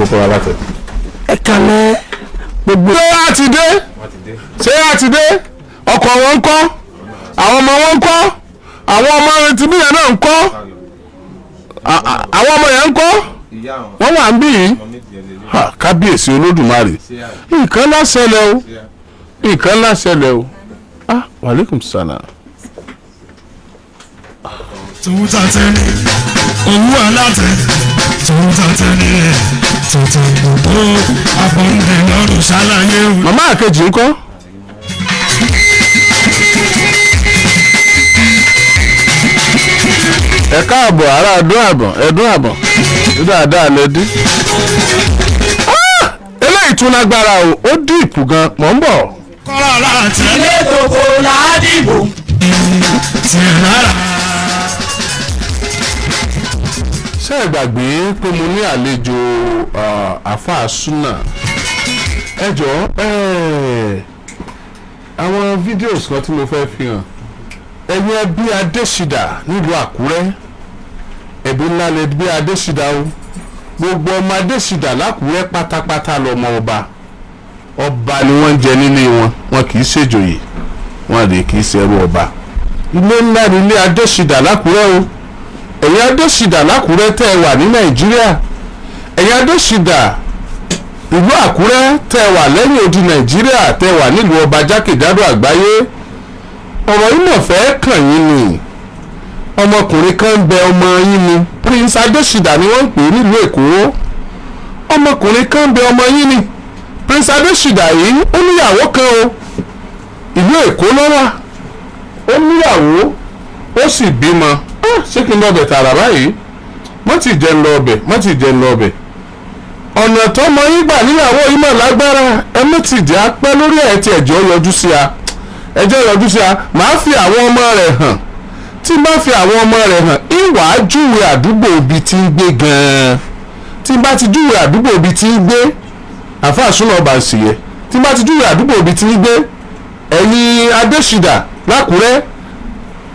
Kọ́kọ́rọ́ Alátẹ. Ẹ kalẹ̀ gbogbo. Ṣé a ti dé? Ṣé a ti dé? Ọkọ̀ wọn ń kọ́, àwọn ọmọ wọn ń kọ́, àwọn ọmọ tìbí yẹn náà ń kọ́, àwọn ọmọ yẹn ń kọ́, wọ́n wà ń bí yìí. Ha, kábíyèsí Olódùmarè, nǹkan ńlá ṣẹlẹ̀ o, nǹkan ńlá ṣẹlẹ̀ o. Ah, wàlẹ́kùn sàlám. Tòun tàtẹ́ ni owó alátẹ, tòun tàtẹ́ ni tòtò gbogbo àbọ̀ǹdè lọ́rùn ṣàlàyé o. Màmá àkejì ń kọ́. Ẹ káàbọ̀, ará ẹdún àbọ̀n, ẹdún àbọ̀n dáadáa lẹ dé. Ah! Eléyìí tún lágbára o, ó dìpù gan, mọ̀ ń bọ̀. Kọ́ra alátẹ Ilé tòkó làádìbò. tiẹ̀ lára. Ṣé ẹ gbàgbé pé mo ní àlejò àáfàá súnà? Ẹ jọ̀ọ́, àwọn videos kan tí mo fẹ́ fi hàn ẹ̀yin ẹbí Adésìdà nílùú Àkúrẹ́. Ẹbí ńlá lẹ bí Adésìdà o. Gbogbo ọmọ Adésìdà lákùúrẹ́ pátápátá lọmọ ọba. Ọba ni wọ́n ń jẹ nílé wọn, wọn kì í ṣèjòyè, wọn lè kì í ṣẹrú ọba. Ilé ńlá ni ilé Adésìdà lákùúrẹ́ o. Ẹ̀yin Adésìdà lákùúrẹ́ tẹ́ ẹ wà ní Nàìjíríà, ẹ̀yin Adésìdà ìlú Àkúrẹ́ tẹ́ ẹ wà lẹ́yìn odi Nàìjíríà, tẹ́ ẹ wà nílùú ọba jákèjádò àgbáyé, ọ̀rọ̀ yìí mọ̀ fẹ́ kàn yín ni. Ọmọkùnrin kan ń bẹ, ọmọ yín ni, Prince Adésìdà ni wọ́n ń pè é nílùú Èkó. Ọmọkùnrin kan ń bẹ, ọmọ yín ni, Prince Adésìdà yìí, ó níyàwó kan o. Ìlú Èkó ló wà, ó níyàwó, ó sì bímọ. Ah, ṣé kí n lọ bẹ̀ tààrà báyìí? Mọ́ ti jẹ́ ń lọ ọbẹ̀, mọ́ ti jẹ́ ń lọ ọbẹ̀. Ọ̀nà tó mọ yín gbà níyàwó yìí mọ̀ lágbára. Ẹ mọ́ ti jẹ́ apẹ́ lórí ẹ̀ tí ẹ̀jọ́ yọjú sí a, ẹjọ́ yọjú sí a. Màá fi àwọn ọmọ rẹ̀ hàn. Tí n bá fi àwọn ọmọ rẹ̀ hàn, ìwà júwe àdúgbò ibi tí ń gbé gan-an. Tí n bá ti júwe àdúgbò ibi tí ń gbé, àfáà súnà ọba ń sì yẹ. Tí n bá ti júwe àdúgbò ibi tí ń gbé, ẹ̀yin Adésìdà lákùrẹ́,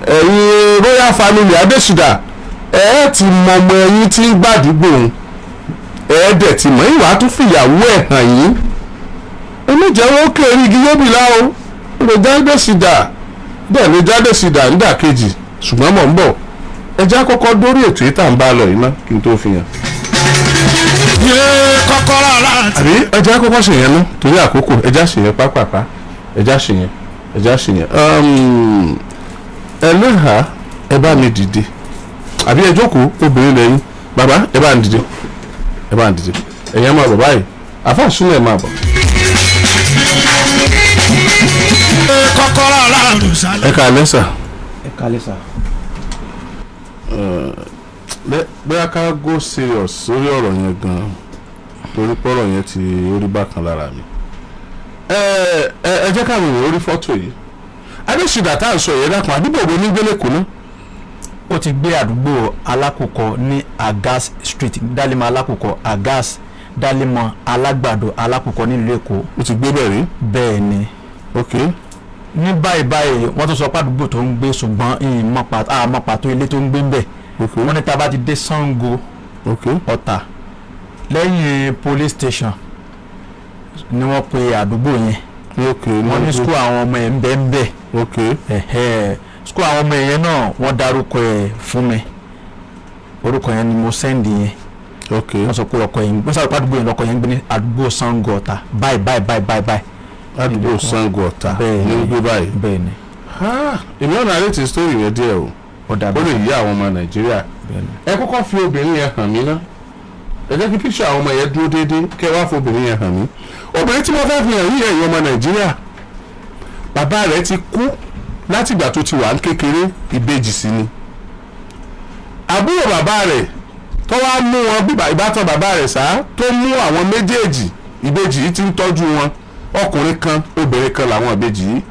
ẹ̀yin royal family Adésìdà, ẹ ẹ́ ti mọ ọmọ ẹ̀yin tí ń gbàdúgbò òun, ẹ ẹ́ dẹ̀ ti mọ̀. Ìwà tún fìyàwó ẹ̀ hàn yín. Oníjẹ́wọ́ kéré igi yóbìlá o, lè jáde sídà bẹ́ẹ̀, lè jáde sídà nídà kejì. Ṣùgbọ́n mọ̀ ń bọ̀, ẹ já kọ́kọ́ dórí ètò yìí tá à ń bá lọ yìí ná kí n tó fi hàn. Yé kọ́kọ́rọ́ alátẹ. Àbí ẹ já kọ́kọ́ ṣèyẹn ná torí àkókò. Ẹ já ṣèyẹn pápápá, ẹ já ṣèyẹn, ẹ já ṣèyẹn. Ẹ lóha, ẹ bá mi dìde àbí ẹ jókòó. Obìnrin lẹ́yìn bàbá, ẹ bá ń dìde, ẹ bá ń dìde. Ẹ̀yin ẹ máa bọ̀ báyìí. Àfáà súnmọ́, ẹ máa bọ̀. Yé kọ́kọ́rọ́ alárùn ṣàlàyé. Ẹ káalẹ́ sà. Ẹ kálẹ́ sà. Bóyá ká go serious sórí ọ̀rọ̀ yẹn gan-an, torí pọ́rọ̀ yẹn ti orí bákan lára mi. Ẹ ẹ ẹ jẹ́ káwọn èèyàn orí fọ́tò yìí. Adésìdà tá à ń sọ yẹn, dákun, àdúgbò wo ní gbélé kùnú? Ó ti gbé àdúgbò Alákùkọ ní Agas Street, Dálímọ̀ Alákùkọ, Agas, Dálímọ̀ Alágbàdo, Alákùkọ nílùú Èkó. Ó ti gbé bẹ́ẹ̀ rí? Bẹ́ẹ̀ ni. Ok. Ní báyìí báyìí, wọ́n tún sọ pé àdúgbò tó ń gbé, ṣùgbọ́n ìmọ̀ pàtó àmọ́ pàtó ilé tó ń gbé ń bẹ̀. Wọ́n ní tá a bá ti dé Ṣàngó Ọ̀tà, lẹ́yìn police station ni wọ́n pe àdúgbò yẹn. Wọ́n ní school àwọn ọmọ ẹ̀ ń bẹ ń bẹ̀. Ẹ̀hẹ́, school àwọn ọmọ yẹn náà, wọ́n dárúkọ ẹ̀ fún mi. Orúkọ yẹn ni mo send yẹn. Wọ́n sọ pé ọkọ yẹn, wọ́n sọ pé àdúgbò yẹn lọkọ yẹn ń gbé ní àdúgbò Ṣàngó Ọ̀tà báyìí báyìí báyìí báyìí báyìí. Àdúgbò Ṣàngó Ọ̀tà Bẹ́ẹ̀ ní ni. gbé báyìí? Bẹ́ẹ̀ ni. Ah, èmi ọ̀nà àrètí ti story yẹn díẹ̀ o. Ó dàbí. Ó lè yí àwọn ọmọ Nàìjíríà. Bẹ́ẹ̀ ni. Ẹ kọ́kọ́ fi obìnrin yẹn hàn mí ná. Ẹ jẹ́ kí píṣọ àwọn ọmọ yẹn dúró déédéé, kẹ́ ẹ wá fi obìnrin yẹn hàn mí. Obìnrin tí mo fẹ́ fi hàn yí, ẹ̀yin ọmọ Nàìjíríà, bàbá rẹ̀ ti kú látìgbà tó ti wà ní kékeré. Ìbejì sí ni. Àbúrò bàbá rẹ̀ tó wá mú wọn bí ìbátan bàbá rẹ̀ sá, tó mú àwọn méjèèjì ìbejì yìí, ti ń tọ́jú wọn. Ọkùnrin kan, obìnrin kan làwọn ìbejì yìí.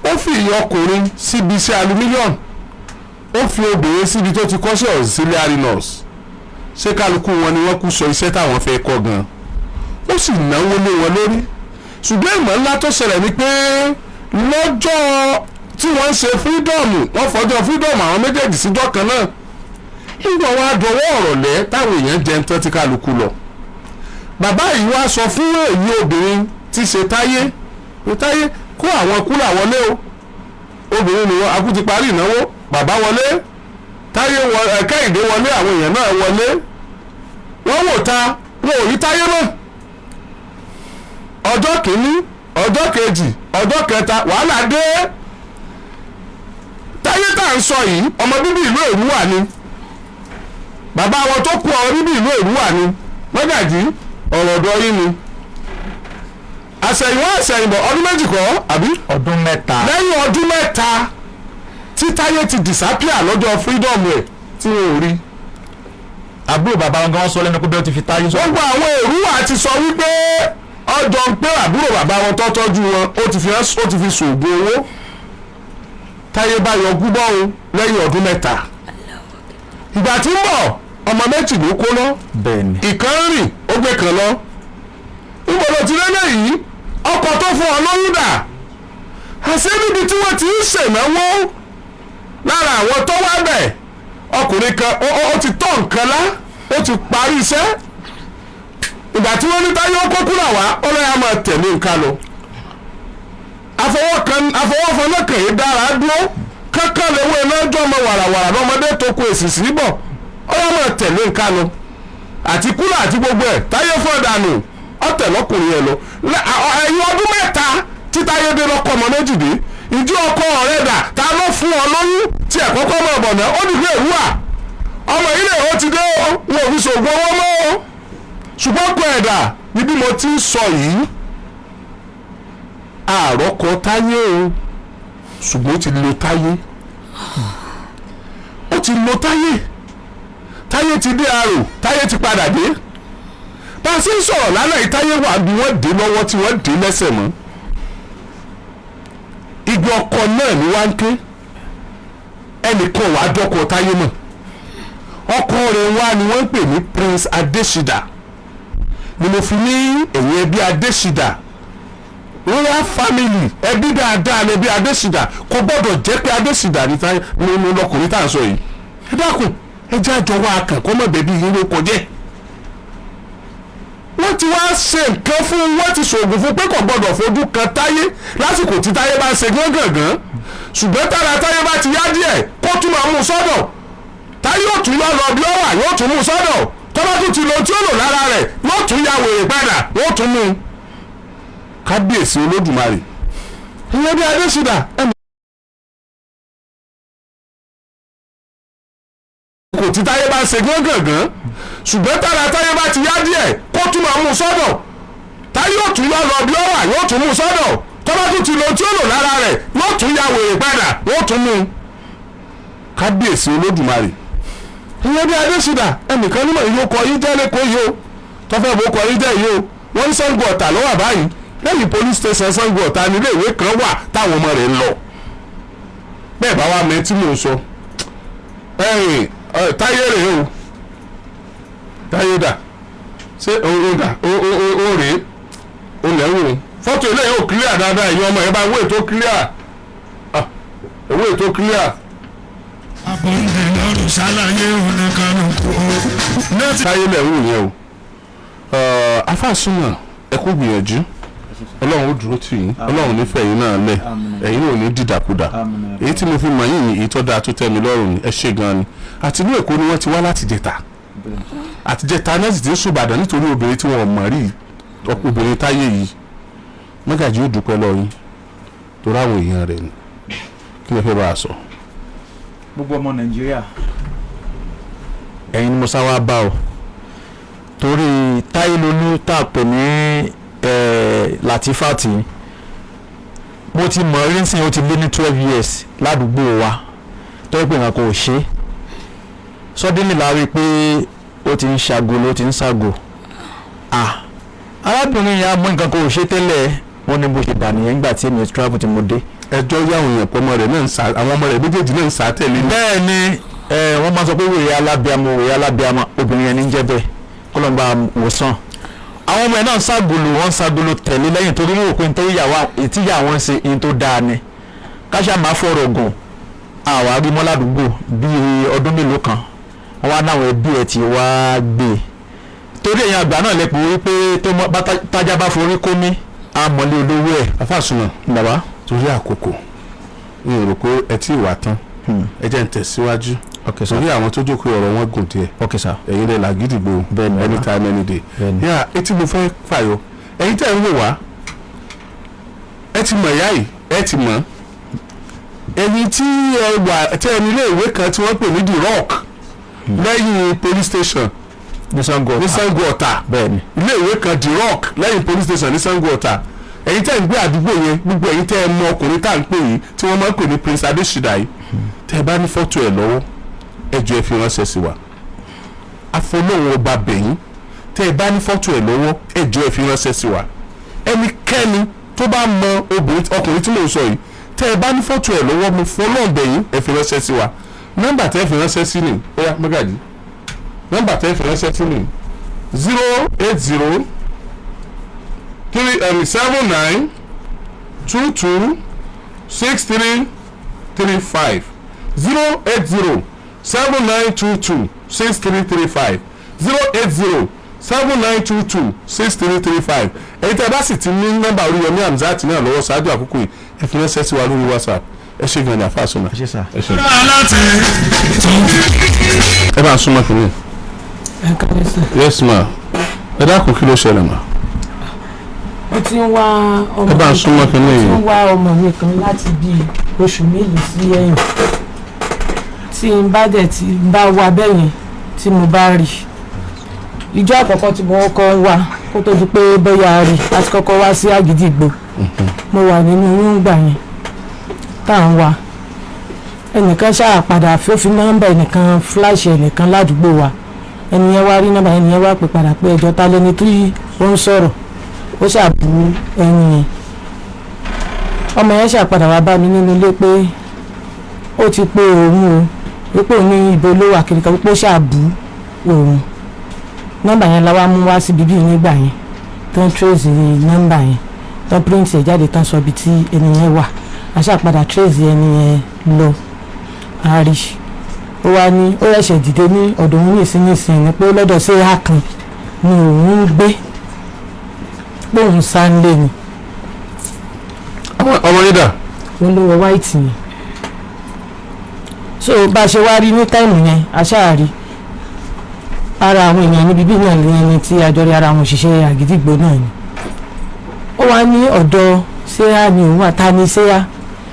Ó fi ìyẹn ọkùnrin síbi iṣẹ́ aluminium, ó fi obìnrin síbi tó ti kọ́ṣẹ́ auxiliary nurse. Ṣé kálukú wọn ni wọ́n kú sọ iṣẹ́ táwọn fẹ́ kọ́ gan? Ó sì náwó lé wọn lórí. Ṣùgbọ́n ìmọ̀ ńlá tó ṣẹlẹ̀ ni pé lọ́jọ́ tí wọ́n ń ṣe freedom, wọ́n fọjọ́ freedom àwọn méjèèjì síjọ́ kan náà. Nígbà wọn á dọwọ́ ọ̀rọ̀lẹ́ táwọn èèyàn jẹun tán tí kálukú lọ. Bàbá yìí wá sọ fún èyí obìnrin tí ṣe Táyé pé Táyé kó àwọn kúlà wọlé o. Obìnrin ni wọn akú ti parí ìnáwó, bàbá wọlé, Táyé Kẹ́hìndé wọlé, àwọn èèyàn náà wọlé. Wọ́n wò ta, wọn ò rí Táyé mọ́. Ọjọ́ kìíní, ọjọ́ kejì, ọjọ́ kẹta, wàhálà dé. Táyé tá à ń sọ yìí, ọmọ bíbí ìlú Èrúwà ni. Bàbá wọn tó kú, ọmọ bíbí ìlú Èrúwà ni. Mọ́gàjí, ọ̀rọ̀ ọ̀dọ́ yín ni. Àṣẹ̀yìnwá àṣẹ̀yìnbọ̀, ọdún 2 kọ́ àbí? Ọdún 3. Lẹ́yìn ọdún 3 tí Táyé ti disappear lọ́jọ́ freedom rẹ̀ tí wọn ò rí. Àbúrò bàbá wọn gan sọ lẹ́nu pé bẹ́ẹ̀ ti fi Táyé sọ. Gbogbo àwọn Èrúwà ti sọ wípé ọjọ́ ń pé àbúrò bàbá wọn tó tọ́jú wọn, ó ti fi ṣògùn owó. Táyé bá yọ gúbọ́ o lẹ́yìn ọdún 3. Ìgbà tí ń bọ̀, ọmọ 2 ló kó lọ. Bẹ́ẹ̀ni. Ìkan rìn, ó gbé kan lọ. Níbo ló ti lélẹ̀ yìí? Ọkọ̀ tó fún ọ lóyún dà. Àṣé níbi tí wọ́n ti ń ṣènáwó lára àwọn tó wá bẹ̀, ọkùnrin kan ó ti tọ́ nǹkan lá, ó ti parí iṣẹ́. Ìgbà tí wọ́n ní Táyé ó kó kúrò wá, ó lọ́ọ́ yà máa tẹ̀lé nǹkan lọ. Àfọwọ́fọlọ́kàn yìí dára dúró kankan lówó iná jọ ọmọ wàràwàrà lọ́mọdé tó kó èsì sí bọ̀, ó yà máa tẹ̀lé nǹkan lọ. Àti kúrò àti gbogbo ẹ̀, Táyé fọ́ dànù, ọ̀tẹ̀ lọ́kùnrin yẹn lọ. Ẹ̀yìn ọdún 3 tí Táyé dé lọ́kọ́ ọmọ 2 dé, ìdí ọkọ ọ̀rẹ́ dà, ta ló fún ọ lóyún tí ẹ̀ kọ́kọ́ mọ̀ bọ̀ náà? Ó dìgbò Èrúwà ọmọ ilé ó ti dé o, wọn ò fi ṣògùn owó mọ́ o. Ṣùgbọ́n kọ ẹ̀dà níbi mo ti ń sọ yìí, àròkọ Táyé o, ṣùgbọ́n ó ti lo Táyé, ó ti lo Táyé. Táyé ti dé arò, Táyé ti padà dé. Bá a ṣe ń sọ̀rọ̀ lálẹ́ yìí, Táyé wà bí wọ́n dé lọ́wọ́ tí wọ́n dé lẹ́sẹ̀ mọ́. Igi ọkọ náà ni wá ń ké, ẹnìkan wàá dọ́kọ Táyé mọ̀. Ọkọ rẹ̀ wá ni wọ́n ń pè ní Prince Adésídà. Ni mo fi ní ẹ̀yìn ẹbí Adésídà, royal family, ẹbí dáadáa ni ẹbí Adésídà. Kò gbọ́dọ̀ jẹ́ pé Adésídà ní lọkùnrin tá à ń sọ yìí. Ẹ dákun, ẹ jẹ́ àjọ wa kàn kó mọ̀ bẹ́bí yín ló kọjẹ́. Wọ́n ti wá ṣe nǹkan fún, wọ́n ti ṣoògùn fún pé kò gbọ́dọ̀ fojú kan Táyé lásìkò tí Táyé bá ń ṣe gángangan. Ṣùgbọ́n tára Táyé bá ti yá díẹ̀, kó tún máa mú un sọ́dọ̀. Táyé ò tún lọ lọ bí ó wà, yóò tún mú un sọ́dọ̀. Tọ́ba tún ti lo tí ó lò lára rẹ̀, yóò tún ya wèrè padà, yóò tún mú un. Kábíyèsí Olódùmarè, ìyẹn bí Adésídà ẹnì kò tí Táyé bá ń ṣe gángangan. Ṣùgbọ́n tára Táyé bá ti yá díẹ̀, kó tún máa mú un sọ́dọ̀. Táyé ò tún lọ lọ bí ó wà, yóò tún mú un sọ́dọ̀. Tọ́ba tún ti lo tí ó lò lára rẹ̀, yóò tún ya wèrè padà, yóò tún mú un. Kábíyèsí Olódùmarè, ìyẹn bí Adésídà ẹnìkan nímọ̀ yìí ó kọ yín jẹ́ lẹ́kọ̀ọ́ yìí o, tọ́fẹ́ bó kọ yín jẹ́ yìí o. Wọ́n ní Ṣàngó Ọ̀tà ló wà báyìí. Lẹ́yìn police station Ṣàngó Ọ̀tà ní ilé ìwé kan wà táwọn ọmọ rẹ̀ ń lọ. Bẹ́ẹ̀ bá wà mẹ́ tí mò ń sọ, ẹ̀yìn Táyé rèé o. Táyé dà, ṣé o dà o rèé o lẹ̀ wò ó. Fọ́tò ilé yóò clear dáadáa, ìyẹn ọmọ yẹn bá wé ètò clear, ewé ètò clear. Abọ́ndé lọ́rùn ṣàlàyé oníkanukú o. Táyé lẹ̀ wò yẹn o. Afásúnà, ẹ kú gbìyànjú, Ọlọ́run ó dúró tì yín, Ọlọ́run nífẹ̀ẹ́ yín náà lẹ̀, ẹ̀yin ò ní dìdàkudà. Èyí tí mo fi mọ̀ yín ni èyí tó dáa tó tẹ́ mi lọ́rùn ni, ẹ ṣe gan ni. Àti inú Èkó ni wọ́n ti wá láti jẹta, àtijẹta náà sì ti ń ṣùbàdàn nítorí obìnrin tí wọ́n mọ̀ rí, obìnrin Táyé yìí. Mọ́gàjí ó dúpẹ́ lọ yín torí àwọn èèyàn rẹ̀ ni. Kí lè fẹ́ bá a sọ? Gbogbo ọmọ Nàìjíríà, ẹ̀yin ni mo sá wá bá o, torí Táyé Lolú tá a pè ní Latifat, mo ti mọ̀ rí nísìnyí, ó ti lé ní 12 years ládùúgbò wa, tó pé nǹkan kò ṣe. Suddenly la rí i pé ó ti ń ṣàgò, ló ti ń ṣàgò. Arábìnrin yẹn á mú nǹkan kò ṣe tẹ́lẹ̀, wọ́n ní bó ṣe dà nìyẹn nígbà tí èmi travel tí mo dé. Ẹjọ́ yáwọn èèyàn pọ̀, ọmọ rẹ̀ náà ń sa, àwọn ọmọ rẹ̀ méjèèjì náà ń sa tẹ̀lé. Bẹ́ẹ̀ ni wọ́n máa sọ pé wèrè alábíamọ, wèrè alábíamọ, obìnrin yẹn ní jẹ́ bẹ́ẹ̀, kọ́lọ́mbà wòsàn. Àwọn ọmọ ẹ̀ náà ń ságolo, wọ́n ń ságolo tẹ̀lé lẹ́yìn torí wọ́n rò pé tíyà wọn ṣe ihun tó dáa ni. Káṣá máa fọ̀rọ̀ gùn, àwa rí mọ́ ládùúgbò bíi ọdún mélòó kan, wọ́n wá náwọn ẹbí ẹ̀ tí wá gbé e. Torí ẹ̀yin àgbà náà lè pò wípé tó mọ bá tájá bá forí kó mi àmọ́lé olówó ẹ̀. Afáàsùnà, Bàbá. Torí àkókò, mi ò rò pé ẹ tí ì wá tán. Ẹ jẹ́ ń tẹ̀síwájú. Ok sir. Torí àwọn tó jókòó, ọ̀rọ̀ wọn gùn díẹ̀. Ok sir. Ẹ̀yin lè làgídìgbò. Bẹ́ẹ̀ni, bàbá. Anytime, any day. Bẹ́ẹ̀ni. Yà, etí mo fẹ́ fàyọ, ẹ̀yin tẹ́ ń wò wá, ẹ ti mọ̀ ìyá yìí, ẹ ti mọ̀. Ẹ̀yin tí ẹ wà tí ẹni ilé ìwé kan tí wọ́n pè ní The Rock lẹ́yìn police station Ní Sango ní Ọ̀tà. Sango Ọ̀tà. Bẹ́ẹ̀ni. Ilé ìwé kan, The Rock, lẹ́yìn police station ní Sango Ọ̀tà. Ẹ̀yin tẹ́ ń gbé àdúgbò yẹn, gbogbo ẹ̀yin tẹ́ ẹ mọ ọkùnrin tá à ń pè yìí, tí wọ́n máa ń pè ní Prince Adésídà yìí, tẹ́ ẹ bá ní fọ́tò ẹ̀ lọ́wọ́, ẹ jọ̀ọ́, ẹ fi ránṣẹ́ sí wa. Àfọlọ́wọ́ ọba bẹ̀yìn, tẹ́ ẹ bá ní fọ́tò ẹ̀ lọ́wọ́, ẹ jọ̀ọ́, ẹ fi ránṣẹ́ sí wa. Ẹnikẹ́ni tó bá mọ obìnrin, ọkùnrin tí mò ń sọ yìí, tẹ́ ẹ bá ní fọ́tò ẹ̀ lọ́wọ́, mo fọlọ́ọ̀ bẹ̀yìn, ẹ fi ránṣẹ́ sí wa. Nọ́mbà tẹ́ ẹ fi ránṣẹ́ sí ni, ó yá, mọ́gàjì, nọ́mbà tẹ́ ẹ fi ránṣẹ́ sí ni 080 3 79226335, 08079226335, 08079226335. Èyí tẹ́ ẹ bá sì ti ní nọ́mbà Oríyọmí Hamzat náà lọ́wọ́ ṣáájú àkókò yìí, ẹ fi ránṣẹ́ sí wa lórí WhatsApp. Ẹ ṣe gan ni, àfàsùnà. Ẹ ṣé sir. Ẹ ṣe. Alátẹ tó. Ẹ bá ń súnmọ́ kìíní. Ẹ kálẹ́ sir. Yes ma, ẹ dákun, kí ló ṣẹlẹ̀ ma? Mo ti ń wá ọmọ Ẹ bá ń mi súnmọ́ kan. Kínní Mo ti yìí. ń wá ọmọ mi kan láti bí oṣù mélòó sí ẹ̀yìn. Tí n bá dẹ̀ tí n bá wá bẹ́ẹ̀ yẹn, tí mo bá rí, ìjọ àkọ́kọ́ tí mo kọ́kọ́ ń wá, kó tó di pé bóyá a rí, láti kọ́kọ́ wá sí Àgídìgbò, mo wà nínú oyún gbà yẹn tá à ń wá. Ẹnìkan ṣáà padà ó fi nọ́mbà ẹnìkan flash ẹnìkan ládùúgbò wa. Ẹni yẹn wá rí nọ́mbà ẹni yẹn, wá pè padà pé ẹjọ́, ta lẹni tí ó ń sọ̀rọ̀? Ó ṣàbù ẹni yẹn. Ọmọ yẹn ṣàpadà wá bá mi nínú ilé pé ó ti pé òun o, wípé òun ní ibo ló wà kiri kan, wípé ó ṣàbù òun. Nọ́mbà yẹn la wá mú wá síbi bíi nígbà yẹn, tó ń trace nọ́mbà yẹn, tó ń print ẹ̀ jáde, tán sọ ibi tí ẹni yẹn wà. A ṣàpadà trace ẹni yẹn lọ, a rí. Ó wá ní ó ṣẹ̀ṣẹ̀ dìde ní ọ̀dọ̀ òun nísinsìnyí ni, pé lọ́dọ̀ séyà kan ni òun ń gbé, pé òun sá ń lé ni. Ọmọ yín dà? Òun ló wọ white yẹn. So bá a ṣe wá rí ní time yẹn, a ṣáà rí ara àwọn èèyàn níbi bí náà ní ẹni tí a jọ rí, ara àwọn òṣìṣẹ́ Àgídìgbò náà ni. Ó wá ní ọ̀dọ̀ séyà ni òun àta ní séyà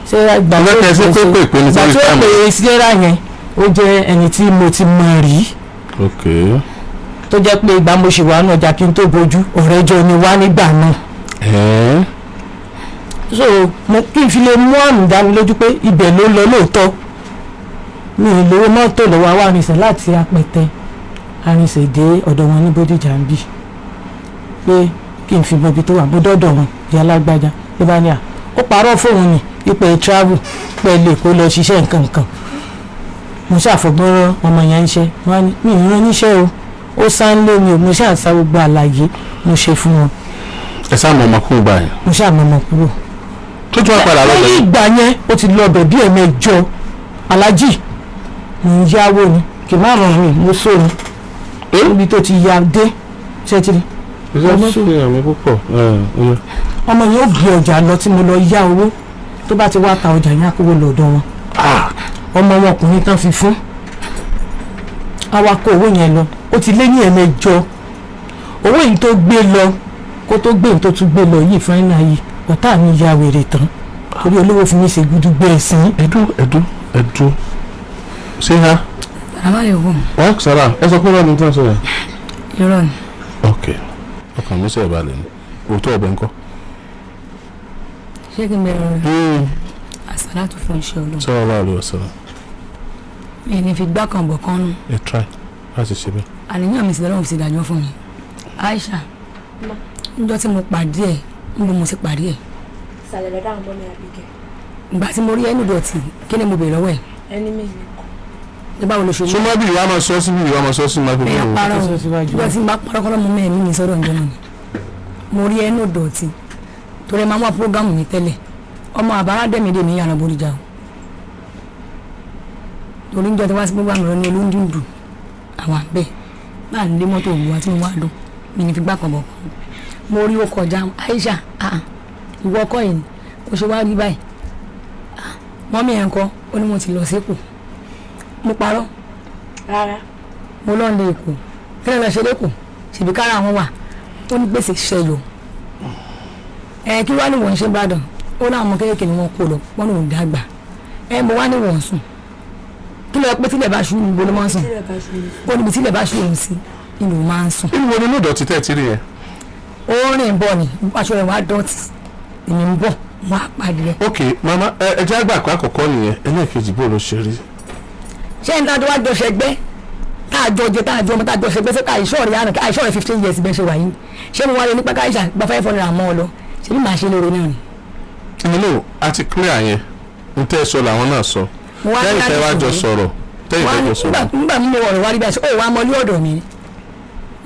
séyà gbà Ọlọ́kẹ́ ṣe pé pé pé ní gbà sórí tí ó táìmù. pè é, séyà yẹn, ó jẹ́ ẹni tí mo ti mọ̀ rí, tó jẹ́ pé ìgbà mo ṣì wà ní ọjà kí n tó bojú, ọ̀rẹ́ jọ ni wá nígbà náà. So mo kí n fi lè mú àmì dání lójú pé ibẹ̀ ló lọ lóòótọ́. Mi ì lówó mọ́tò lọ́wọ́, àwa arìnsẹ̀ láti Apẹtẹ, arìnsẹ̀ dé ọ̀dọ̀ wọn ní Bódìjà ń bì, pé kí n fi mọ ibi tó wà. Bó dọ́dọ̀ wọn, ìyá alágbájá ló bá ní à ó parọ́ fóun ní ipò travel pẹ̀lú Èkó lọ ṣiṣẹ́ nǹkan nǹkan. Mo ṣàfọ̀gbọ́n rán ọmọ yẹn ń ṣe. Wọ́n á ní mi ì rán níṣẹ́ o, ó sá ń lé mi o. Mo ṣàṣà gbogbo àlàyé mo ṣe fún wọn. Ẹ sáà mọ ọmọkùnrin gbà yẹn? Mo ṣàmọ̀mọ̀ kúrò. Tó tún wá padà lọ Lẹ́yìn bẹ̀rẹ̀. ìgbà yẹn, ó ti lọ bẹ̀ bí ẹ̀mẹjọ. Alájì, mo ń yáwó ni, kì má ràn mí, mo sọ ni níbi tó ti ya dé ṣẹ́tìrì. Ìṣe púpọ̀. Ọmọ yẹn ó gbé ọjà lọ tí mo lọ yá owó. Tó bá ti wá ta ọjà yẹn, á kówó lọ́dọ̀ wọn. Ọmọ wọn ọkùnrin tán fi fún, á wá kó owó yẹn lọ. Ó ti lé ní ẹ̀mẹjọ. Owó yìí tó gbé lọ, kó tó gbé, tó tún gbé lọ yìí fún ẹ̀nà yìí, ọ̀tá mi ya wèrè tán torí olówó fi mí ṣe gúdúgbò ẹ̀sìn. Ẹdú, ẹdú, ẹdú, ṣé ha? Àbálẹ̀ ògùn. Wọn sara, ẹ sọ pé wọn ní tí wọn sọ yẹn. Irọ́ ni. Ok, ọkàn mi sọ̀rọ̀ balẹ̀ ni. Òótọ́ ọbẹ̀ ńkọ́? Ṣé kí n bẹ̀rẹ̀ rẹ̀? Àsàlátù fún iṣẹ́ Ọlọ́run. Sallallahu alaihi wasallam. Mi ní fi gbá kan bọ̀ kan nù. Ẹ try láti ṣe bẹ́ẹ̀. Àníyàn mi sì lọ́wọ́ fi ṣèdájọ́ fún mi. Aisha, níjọ́ tí mo pàdé ẹ̀, níbo mo ti pàdé ẹ̀? Ìsàlẹ̀ lọ́dọ̀ àwọn ọmọ mi, Àbíkẹ́. Ìgbà tí mo rí ẹnu dọ̀tí, kí ni mo bèèrè lọ́wọ́ ẹ̀? Ẹni mi ni kọ. Ní báwo ló ṣe rí? Súnmọ́ bí ìwà máa sọ sí, bí ìwà máa sọ sí máa fi Ẹ̀yà fún parọ́ o. Sọ síwájú. Ìgbà tí n bá parọ́, kọ́lọ́ mo mẹ́ẹ̀mí mi sọ́dọ̀ ǹjọ́ náà ni mo rí ẹnu dọ̀tí, torí ẹ máa ń wá prógámù mi tẹ́lẹ̀. Ọmọ àbára dẹ̀mídẹ̀ ní yàrá Bódìjà o, torí ń jọ tí wá sí prógámù rẹ ní olóńdùndù àwọn àbẹ̀ náà nílé mọ́tò òwúwa tí mo wá dùn. Mi ní fi gbá kan bọ̀ kan. Mo rí ó kọjá, Aisha, ìwọ ọkọ yìí ni ó ṣe wá rí báyìí. Mọ́mí ẹ̀ ń kọ́, ó ní mo ti lọ sékòó. Mo parọ́. Rárá. Mo lọ́ọ́ lé Èkó. Kí ló lọ ṣe lẹ́kọ̀ọ́? Ṣèbí kára àwọn wà. Ó ní gbèsè ṣẹyọ. Ẹ kí wá ní wọ́n ṣe Ìbàdàn? Ó láwọn ọmọ kéékèèké ni wọ́n kó lọ, wọ́n ní òun dàgbà. Ẹ mo wá ní wọ́n sùn. Kí ló pé tílẹ̀ bá ṣú ni ibo ló máa ń sùn? Ó níbi tílẹ̀ bá ṣú òun sí ni òun máa ń sùn. Ìwọ ni inú ìdọ̀tí tẹ̀ tí rí yẹn. Ó rìn bọ̀ ni, aṣọ rẹ̀ wá dọ̀tí. Èmi ń bọ̀, wọ́n á pàdé rẹ̀. Ok mama, ẹ jẹ́ àgbà pé àkọ́kọ́ nìyẹn, ẹlẹ́ẹ̀kejì bó ló ṣe rí. Ṣé n ta tó wá jọ ṣẹgbẹ́? Tá a jọ jẹ, tá a jọ ọmọ, tá a jọ ṣẹgbẹ́ sẹ́ka àìṣọ́ rẹ̀ àná, àìṣọ́ rẹ̀ 15 years bẹ́ẹ̀ ṣe wà yìí. Ṣé mo wá lé nípa káyíṣà gba 500 mọ́ ọ lọ? Ṣé bí màá ṣe lóore náà ni? Ìmúlò a ti clear yẹn, n tẹ́ ẹ sọ làwọn náà sọ. Mo wá ní Lẹ́yìn tẹ́ wá láti jọ sọ̀rọ̀. sọ̀rọ̀, tẹ́yìn tẹ́ jọ sọ̀rọ̀. Nígbà mímú ọ̀rọ̀ wá rí báyìí, ó wá mọ ilé ọ̀dọ̀ mi.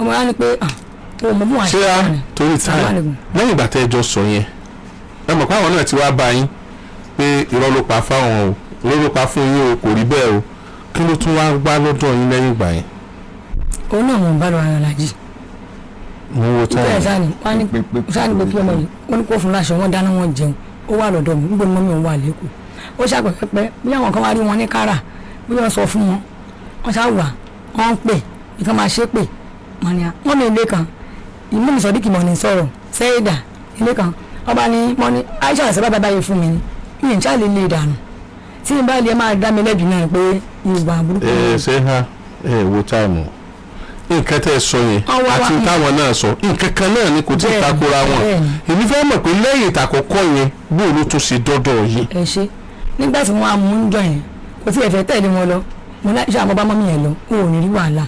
Ọmọ wa ní pé, ó mọ mú Ṣé àṣẹ a ni. torí Assalamu time alaikum. lẹ́yìn ìgbà tẹ́ ẹ jọ sọ yẹn, ẹ mọ̀ pé àwọn náà ti wá bá yín pé irọ́ ló pa fáwọn o, irọ́ ló pa fún yín o, kò rí bẹ́ẹ̀ o. Kí ló tún wá gbá lọ́dọ̀ yín lẹ́yìn ìgbà yẹn? Òun náà mò ń bá lọ ara làjì. Mo wo Nígbà time. sáà ni wọ́n ní sáà ni pé kí ọmọ yìí, wọ́n ní kó fún láṣọ, wọ́n dáná, wọ́n jẹun, ó wà lọ́dọ̀ mi, níbo ni mọ́mí òun wà lẹ́kọ̀ọ́. Ó ṣàpẹ̀pẹ́ bí àwọn kan wá rí wọn ní kára, bí wọ́n sọ fún wọn, wọ́n ṣá wà, wọ́n ń pè, nǹkan máa ṣe pè, wọ́n ní wọ́n mi ilé kan, ìmú mi sọ̀dí kìmọ̀ ní sọ̀rọ̀, sẹ́yìdà ilé kan, wọ́n bá ní wọ́n ní Aisha ṣe bá báyìí fún mi ni, mi ì ṣáà lè lè dànù, tí n bá lè máa dá mi lẹ́bi náà pé ìwà burúkú. Ẹ ṣe ha, ẹ wo táìmù nǹkan tẹ́ ẹ sọ yẹn Wọ́n wá àti wá. táwọn náà sọ nǹkan kan náà ni kò tí ì Bẹ́ẹ̀ni, takora wọn. bẹ́ẹ̀ni. Èmi fẹ́ mọ̀ pé lẹ́yìn ìtàkọ́kọ́ yẹn, bóun ló tún ṣe dọ́dọ̀ yìí. Ẹ ṣe nígbà tí wọ́n á mú un jọ yẹn, kò tí ẹ fẹ́ tẹ̀lé wọn lọ, mo ní iṣẹ́ àwọn bá mọ́mí yẹn lọ, ó ò ní rí wàhálà.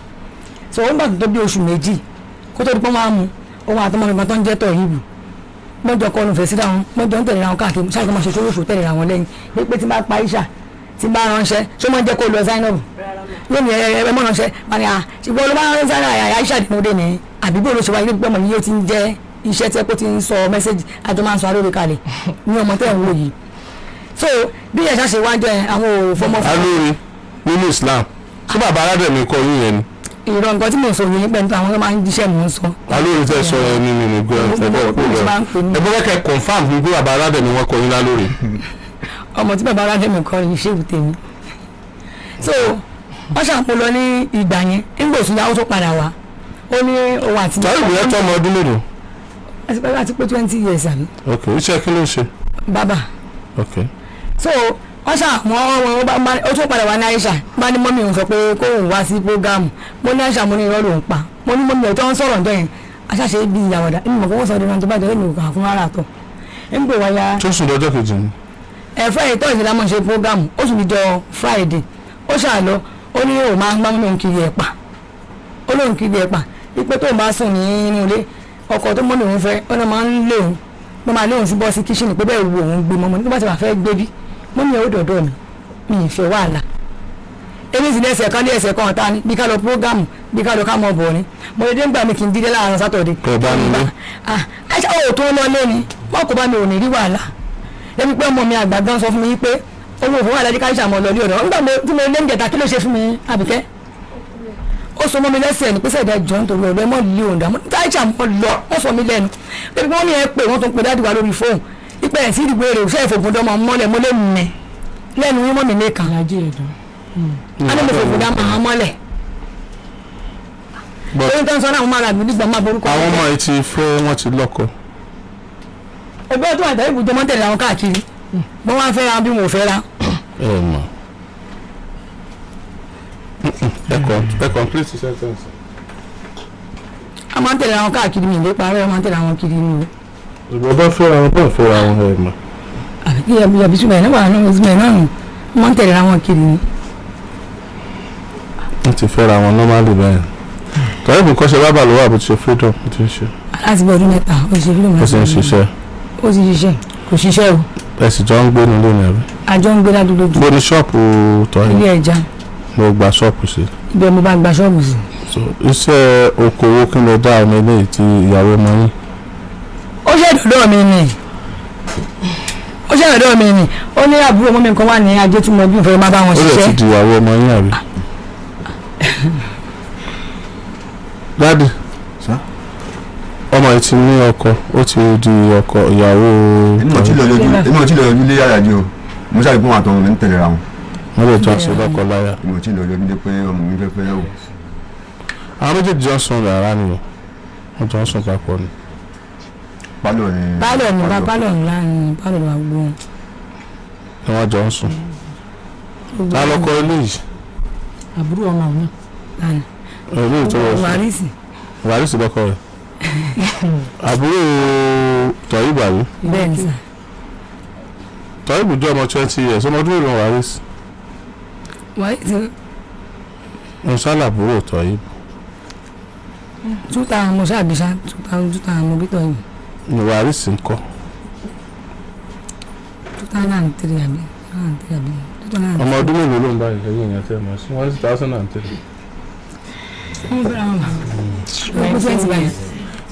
So ó ń gbà tó bí oṣù 2 kó tó di pọ́n máa mú òun àtọmọ mi kan tó ń jẹ́ tọ̀ yìí bù, mọ́jọ kọnu fẹ́ síra wọn, mọ́jọ ń tẹ̀lé ra wọn káàkiri, ṣáà kí wọ́n ṣe ṣòwòṣò tẹ̀lé ra wọn lẹ́yìn pé tí n bá pa Aisha, tí n bá ránṣẹ́, ṣé wọ́n jẹ́ kó lọ Zainab yóò ní ẹ ẹ mọ́ ránṣẹ́ wọn ni à ṣùgbọ́n ló bá ránṣẹ́ Zainab Aisha dìmọ́dé ni àbí bó ló ṣe wáyé nígbà mọ̀ ni yóò ti ń jẹ́ iṣẹ́ tí ẹ kó ti ń sọ mẹ́sẹ̀gì àjọ máa ń sọ alóore kalẹ̀ ní ọmọ tẹ̀ ń wò yìí. So bí ẹ̀ṣá ṣe wájú ẹ àwọn ò fọmọ fún. Alóore nínú Islam, ṣé bàbá aládẹ̀mí kọ yín yẹn ni? Ìrọ̀ nǹkan tí mò ń sọ yìí pẹ̀lú àwọn tó máa ń jíṣẹ́ mò ń sọ. Alóore tẹ́ sọ yẹn ní nínú gbẹ ẹgbẹ́ kó lọ ẹgbẹ́ kẹ́ confam fún pé bàbá aládẹ̀mí wọn kọ yín lálóore. Ọmọ tí bàbá aládẹ̀mí kọ yìí ṣé tèmi. So wọ́n ṣàpò lọ ní ìgbà yẹn, nígbà òsùn yàwó tó padà wá, ó ní òun àti. Tàbí ìwé tó ọmọ ọdún mélòó? Àti pé 20 years àbí. Ok, iṣẹ́ kí ló ń ṣe? Bàbá. Ok. So wọ́n ṣàmọ́ ó tún padà wá ní Aisha bá ní mọ́mí òun sọ pé kó òun wá sí prógámù. Mo ní Aisha, mo ní irọ́ lòun pa, mo ní mọ́mí ẹ̀ tó ń sọ̀rọ̀ ǹjọ́ yẹn aṣáṣe bí ìyàwọ̀dà ẹ̀mí mọ̀ kó wọ́n sọ ọdún tó bá jẹ́ ẹ̀mí òkà fún ara tọ̀ ẹ̀ ń pè wá ya. Tó sùn lọ́jọ́ kejì ni. Ẹ Friday tó ìṣẹ̀lẹ̀ àmọ́ ṣe prógámù, ó sì ní jọ Friday ó ṣàlọ́, ó ní òun máa ń gbá mọ́mí òun kiri ẹ̀pà, ó lóun kiri ẹ̀pà wípé tóun bá sùn nínú ilé ọkọ tó mọ́mí òun fẹ́, ó náà máa ń lé òun, mo máa lé òun sí bọ́ sí kíṣìnì pé bẹ́ẹ̀ wo òun gbé mọ́mọ́ nígbà tí wàá fẹ́ gbé bí mọ́mí ẹ̀ ó dọ̀dọ̀ mi, mi ì fẹ́ wàhálà. Èmi sì ní ẹsẹ̀ kan ní ẹsẹ̀ kan ọ̀tá ni bí ká lọ prógámù, bí ká lọ ká mọ̀ bọ̀ ni mo lè dé ńgbà mi kì í dídé láàárọ̀ sátọ̀dé. Kò bá mi lé. Aisha ò tó lọ lé ni wọn kò bá mi ò ní rí wàhálà débi pé ọmọ mi àgbà gan sọ fún mi pé owó òfin wà lẹ́dí káyíṣà mọ̀ lọ ní ọ̀dọ̀ nígbà tí mo lé ń jẹta, kí ló ṣe fún mi Àbíkẹ́? Ó sọ mọ́ mi lẹ́sẹ̀ ní pẹ́sẹ̀ ìdájọ́ nítorí ọ̀rọ̀ ẹ mọ́ lé òǹdà káyíṣà mọ́ lọ, wọ́n sọ mí lẹ́nu débi pé wọ́n ní ẹ pé wọ́n tún pe dáàdì wa lórí fóònù ìpẹ́ ẹ̀ sí ìdìbò èrè òṣèlú ìfògùndọ́mọ mọ́lẹ̀ mọ́lẹ̀ mi lẹ́nu yín mọ́ mi nìkan a ní mo fògùn dá màá mọ́lẹ̀. Lórí tó ń sọ náà mo máa ra mi nígbà máa borúkọ. Àwọn ọmọ yìí ti fẹ́, wọ́n ti lọ́kọ. Ẹgbẹ́ tó wà tàbí ibùdó mọ́ tẹ̀lé àwọn káàkiri, wọ́n wá fẹ́ ra bí wọn ò fẹ́ ra. Ẹ mọ̀ ẹ complete sentence. A máa ń tẹ̀lé àwọn káàkiri, mi ìlé parẹ́, a máa ń tẹ̀lé àwọn kiri ni o. Ìgbà bá fẹ́ra wọn, bá fẹ́ra wọn, ẹ mọ̀. Àbí kí ẹbí túmọ̀ ẹ̀ náà wà náà túmọ̀ ẹ̀ náà nù, wọ́n máa ń tẹ̀lé àwọn kiri ni. Wọ́n ti fẹ́ra wọn normally bẹ́ẹ̀. Tọ́lá ìbùkọ́ ṣe bábà lọ́wọ́ àbúté ṣe freedom ti ń ṣe. Láti bí ọdún 3 ó ṣe freedom. Ó sì ń ṣiṣẹ́. Ó sì ṣiṣẹ́, kò ṣiṣẹ́ o. Ẹ sì jọ ń gbé nílé ni àbí? A jọ ń gbé ládùúgbò jù. Bó ní ṣọ́ọ̀pù tọ́yìn? Ilé ẹja. Mo gba ṣọ́ọ̀pù sí. Ibẹ̀ mo bá gba ṣọ́ọ̀bù sí. So iṣẹ́ okòwò kí ló dá ọmọ eléyìí tí ìyàwó ọmọ yín? Ó ṣe ìdọ̀dọ̀ mi ni, ó ṣe ìdọ̀dọ̀ mi ni, ó ní àbúrò ọmọ mi kan wà ní ajé tí mo bí ìfẹ́ máa bá wọn ṣiṣẹ́. Ó lè ti di ìyàwó ọmọ yín àbí? Dádì, Ọmọ yìí ti ní ọkọ, ó ti di ọkọ ìyàwó. Èmi ò tí lọ yọjú, èmi ò tí lọ yọjú lé yàrá jù o. Mo sáré fún àtọwọn mi ń tẹ̀léra wọn. Wọ́n lè jọ ṣe lọ́kọ láya. Èmi ò tí lọ yọjú lé pé ọmọ mi fẹ́ fẹ́ yàwó. Àwọn méjèèjì jọ ń sùn yàrá ni o, wọ́n jọ ń sùn papọ̀ ni. Pálọ̀ ni. Pálọ̀ ni, bá pálọ̀ ńlá ni, pálọ̀ wà gbogbo wọn. Ni wọ́n jọ ń sùn. Ta lọkọ eléyìí? Àbúrò ọmọ mi. Lánàá. Eléyìí tó wọ̀ sùn. Wàrísì. Wàrísì lọkọ rẹ̀. Àbúrò Tọ̀yìnbó àbí? Bẹ́ẹ̀ ni sà. Tọ̀yìnbó jẹ́ ọmọ 20 years, ọmọ ọdún mélòó Wàrísì? Wàrísì. Musa làbúrò Tọ̀yìnbó. 2000 mo ṣáà bí ṣá, 2000, 2000 mo bí Tọ̀yìnbó. Ni Wàrísì ń kọ́. 2003 àbí, 2003 àbí 2003. Ọmọ ọdún mélòó ló ń bá ìfẹ́ yìí tẹ́ mọ̀ sí 1003? Wọ́n fẹ́ra wọn bá ó 20 báyìí.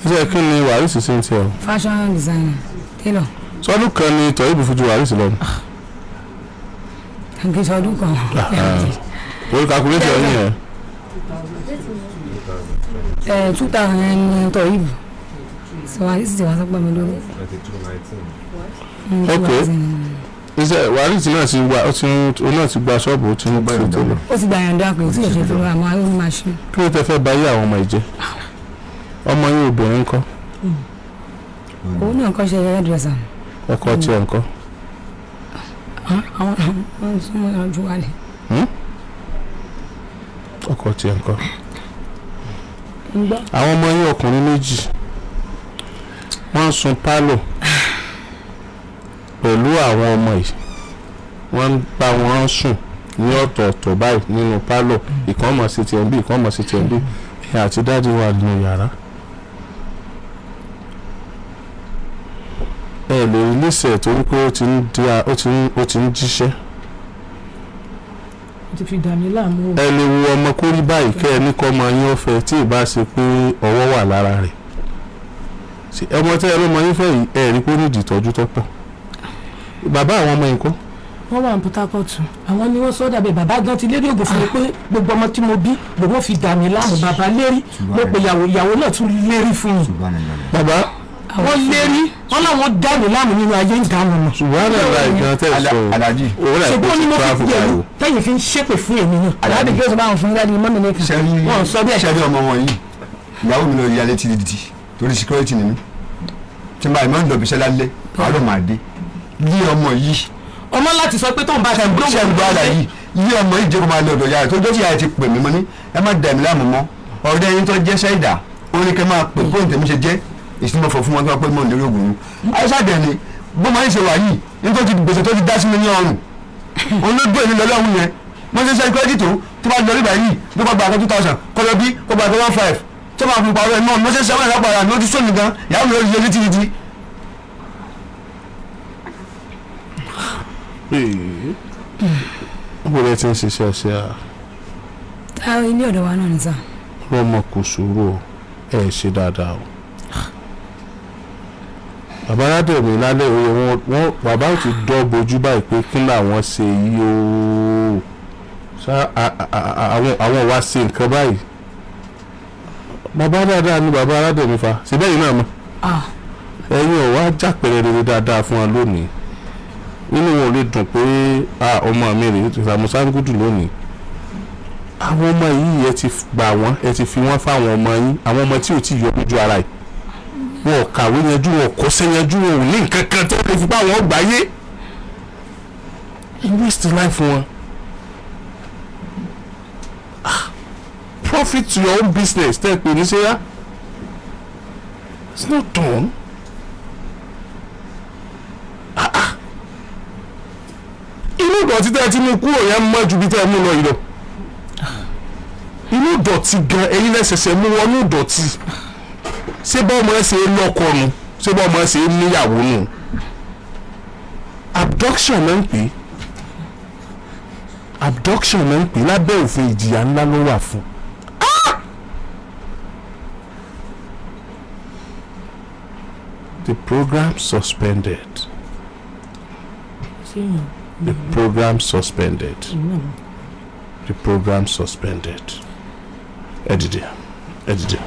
Iṣẹ́ kí ni Wàrísì ṣe ń tiẹ̀ o? Fashion designer, tailor. Sọdún kan ni Tọ̀yìnbó fi ju Wàrísì lọ ni. Kì í ṣe ọdún kan. Orí calculator yín yẹn. 2000 ni Tọ̀yìnbó sọ, Wàrísì ti wá sọ́pọ̀ mi lórí. Ok, iṣẹ́ Wàrísì náà ti wà, ó ti ń, ó náà ti gba ṣọ́ọ̀bù, ó ti ń ṣe tó lọ. Ó ti gbà yànda pé tí ìṣe fún wa, àmọ́ ó máa ṣe. Kí ló tẹ fẹ́ bà ayé àwọn ọmọ yìí jẹ́? Ọmọ yín obìnrin ńkọ́? Òun náà kọ́ ṣe hairdresser. Ọkọ tiẹ̀ ńkọ́? Àwọn àwọn súnmọ́ ọjọ́ wálé. Ọkọ tiẹ̀ ńkọ́? Ń gbọ́. Àwọn ọmọ yín ọkùnrin méjì, wọ́n ń sun pálọ̀ pẹ̀lú àwọn ọmọ yìí, wọ́n ń bá wọn sùn ní ọ̀tọ̀ọ̀tọ̀ báyìí nínú pálọ̀. Ìkan mọ̀ sí tiẹ̀ ń bí, ìkan mọ̀ sí tiẹ̀ ń bí. Ẹ̀yin àti daddy wà nínú yàrá. Ẹ lè release ẹ̀ torí pé ó ti ń di ó ti ń ó ti ń jíṣẹ́. Ó ti fi dà mí láàmú o. Ẹ lè wo ọmọ kó rí báyìí kẹ́ ẹ ní kọ́ ọmọ yín ọ̀fẹ́ tí ì bá ṣe pé ọwọ́ wà lára rẹ̀. Ṣé ọmọ tẹ́ ẹ lọ́mọ yín fẹ́ yìí, ẹ rí pé ó nídìí ìtọ́jú tó pọ̀? Bàbá àwọn ọmọ yìí kọ́? Wọ́n wà ní Port Harcourt. Àwọn ni wọ́n sọ dàbẹ̀. Bàbá gan ti lérí ògùn fún mi pé gbogbo ọmọ tí mo bí lòun fi dà mí láàmú. Bàbá lérí, mo pè ìyàwó, ìyàwó náà tún lérí fún mi. Bàbá. Wọ́n lérí, wọ́n láwọn dà mí láàmú nínú ayé, ń dà mí mọ̀. Ṣùgbọ́n àlàyé ìgbà tẹ̀ sọ Alájí. òun rẹ̀ ṣùgbọ́n kó ní ti mo fi travel pẹ̀lú báyìí. tẹ́yìn fi ń ṣépè fún èmi náà. Aláàbí kí ó sọ bá wọn fún daddy mummy nìkan. Sẹ́rí Wọ́n sọ bẹ́ẹ̀. Sẹ́rí ọmọ wọn yìí, ìyàwó mi lọ yálé títí títí torí security ni mí. Tí n bá ìmọ̀ ń lọ ibiṣẹ́ lálẹ́, àárọ̀ máa dé lé ọmọ yìí. Ọmọ láti sọ pé tóun bá ti gbóhùn. Ṣe ń gbọ́ àlàyé yìí? Ọmọ yìí jẹ́ kó máa lọ ọ̀dọ̀ ìyá rẹ̀ tó jọ́ tí ìyá rẹ̀ ti pè mí mọ́ ní ẹ má dà mí láàmú mọ́. Ọ̀rẹ́ yín tó jẹ́ sẹ́ìdà ó ní kẹ́ máa pè fóònù tèmi ṣe jẹ́ ìsinmi fọ̀ fún wọn tó wá pé mọ̀ lórí ògùn ni àyíṣà dẹ̀ ni bó máa ń ṣe wà yìí ní tó ti gbèsè tó ti dá sí mi ní ọrùn olóògbé mi lọ́lọ́run yẹn. Mo ṣe ṣe credit tó tó bá lọ rí báyìí ló bá gba àkọ́ 2000 kọ́ lọ bí kó gba àkọ́ 15 tó máa fi parọ́ ẹ̀ náà. Mo ṣe ṣe àwọn ìlápá ara mi, ó ti sóni gan. Ìyàwó mi ló yẹ létí títí. Níbo lẹ ti ń ṣiṣẹ́ ṣe à? Tá ilé ọ̀dọ̀ wa náà ni sà. Lọ́mọ kò sùúrù o, ẹ ṣe dáadáa o. Bàbá aládẹ̀mí lálẹ́ òye wọn wọn, bàbá ò ti dọ́ bojú báyìí pé kí làwọn ṣe yìí o. Ṣá àwọn wá ṣe nǹkan báyìí. Bàbá dáadáa ni bàbá aládẹ̀mí fa síbẹ̀ yìí náà mọ̀. Ẹ̀yin ò wá jápẹ̀rẹ̀ rere dáadáa fún wa lónìí, nínú wọn ò lè dùn pé ọmọ mi rèé Ìsàmùsángúdù lónìí. Àwọn ọmọ yìí, ẹ ti gbà wọ́n, ẹ ti fi wọ́n fáwọn ọmọ yín, àwọn ọmọ tí ò tí yọ lójú ara yìí, wọn ò kàwé yanjú, wọn ò kọ́ṣẹ́ yanjú, wọn ò ní nǹkan kan tó lè fi bá wọn gbáyé. Ẹ waste life wọn. Profit to your own business tẹ́ ẹ pè ní sẹ́yà, it's not done. Inú ìdọ̀tí tẹ́ ẹ ti mú kúrò yẹn mọ́ ju bí tẹ́ ẹ mú lọ yìí lọ. Inú ìdọ̀tí gan, ẹ̀yin lẹ́sẹsẹ mú wọnú ìdọ̀tí. Ṣé bá ọmọ ẹ ṣe é lọ́kọ nu? Ṣé bá ọmọ ẹ ṣe é níyàwó nù? Abduction ló ń pè é, abduction ló ń pè é. Lábẹ́ òfin, ìjìyà ńlá ló wà fún. The program suspended. The program suspended. The program suspended. Ẹ dìde, ẹ dìde.